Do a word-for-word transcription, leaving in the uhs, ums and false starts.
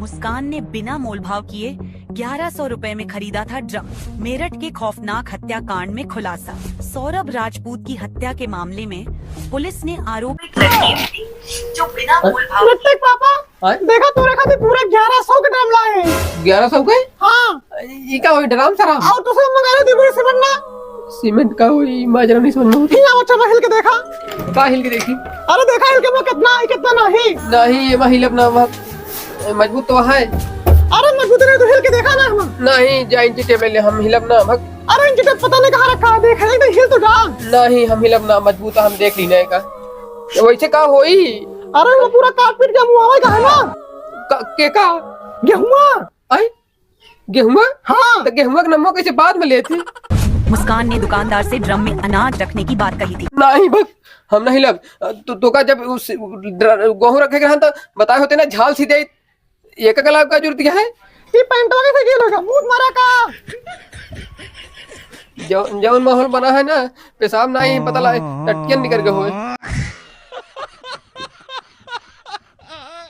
मुस्कान ने बिना मोलभाव किए ग्यारह सौ रुपए में खरीदा था ड्रम। मेरठ के खौफनाक हत्याकांड में खुलासा। सौरभ राजपूत की हत्या के मामले में पुलिस ने आरोपी लड़की भी थी, जो बिना मोलभाव ऋतिक पापा, हाँ? देखा तोरे खातिर पूरा ग्यारह सौ के ड्रम लाए। ग्यारह सौ के? हाँ। ई का होई ड्रम सारा? और तुसे मंगा ले दी पूरी सीमेंट ना। सीमेंट का होई, माजरा नहीं समझ में होती। हिया बच्चा हिल के देखा। का हिल के देखी? अरे देखा हिल के मैं कितना है, कितना नहीं। नहीं, ये मैं हिलब ना, बहुत मजबूत तो है। अरे मजबूत नहीं तो हिल के देखा ना हम। नहीं, जा इंची टेप ले, हम हिलब ना, भग। अरे इंची टेप पता नहीं कहाँ रखा है, देख, एक तो हिल तो जा। नहीं, हम हिलब ना, मजबूत है, हम देख ली ना का। वैसे का होई? अरे वो पूरा काट पीट के मुआवे का है ना। का, के का? गेहुआ। आई? गेहुआ? हाँ। तो गेहुआ के नमवा कैसे बाद में लेती? मुस्कान ने दुकानदार से ड्रम में अनाज रखने की बात कही थी। नहीं भग, हम नहीं लब। तो, तो का जब उस ड्र-, गेहूं रखे के रहन तो बताए होते ना, झाल सी दे। ये का गुलाब का जरूरत क्या है? ये पैंटवा कैसे गेल होगा? मूत मारा का? जौ-, जौन माहौल बना है ना, पेशाब ना ही पता लाए, टट्टियन निकल के होए।